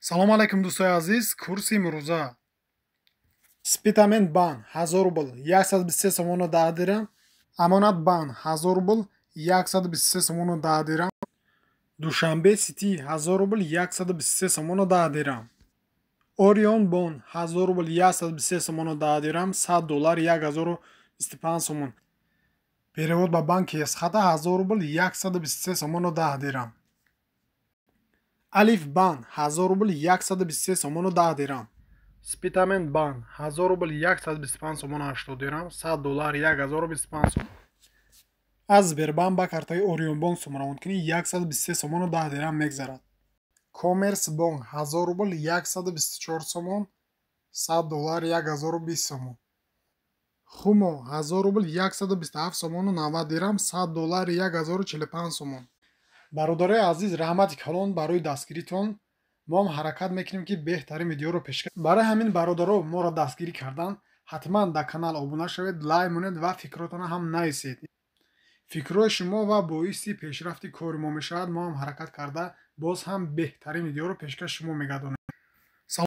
Салом алайкум, дӯстои азиз. Курси имрӯза: Спитамен Банк, 1000 рубл 123 сомону 10 дирам, Амонат Банк, 1000 рубл 123 сомону 10 дирам, Душанбе Сити, 1000 рубл 123 сомону 10 дирам, Орион Бонк, 1000 рубл 123 сомону 10 дирам, 100 доллар 1025 сомон. Перевод ба банки Эсхата, 1000 рубл 123 сомону 10 дирам. Алиф Банк, 1000 рубл 123 сомону 10 дирам. Спитамен Банк, 1000 рубл 125 сомону 80 дирам, 100 доллар 1025 сомон. Аз Сбербанк ба картаи Орионбонк сум равон кунӣ, 123 сомону 10 дирам мегзарад. Коммерс Бонк, 1000 рубл 124 сомон, 100 доллар 1020 сомон. Хумо, 1000 рубл 127 сомону 90 дирам, 100 доллар 1045 сомон. Бародарои азиз, раҳмати калон барои дастгиритон. Мо ҳам ҳаракат мекунем, ки беҳтарин видеоро пешкаш. Барои ҳамин, бародаро, моро дастгирӣ кардан ҳатман дар канал обуна шавед, лайк монед ва фикротонро ҳам нависед. Фикрҳои шумо ва боиси пешрафти кори мо мешавад. Мо ҳам ҳаракат карда, боз ҳам беҳтарин видеоро пешкаши шумо мегардонем.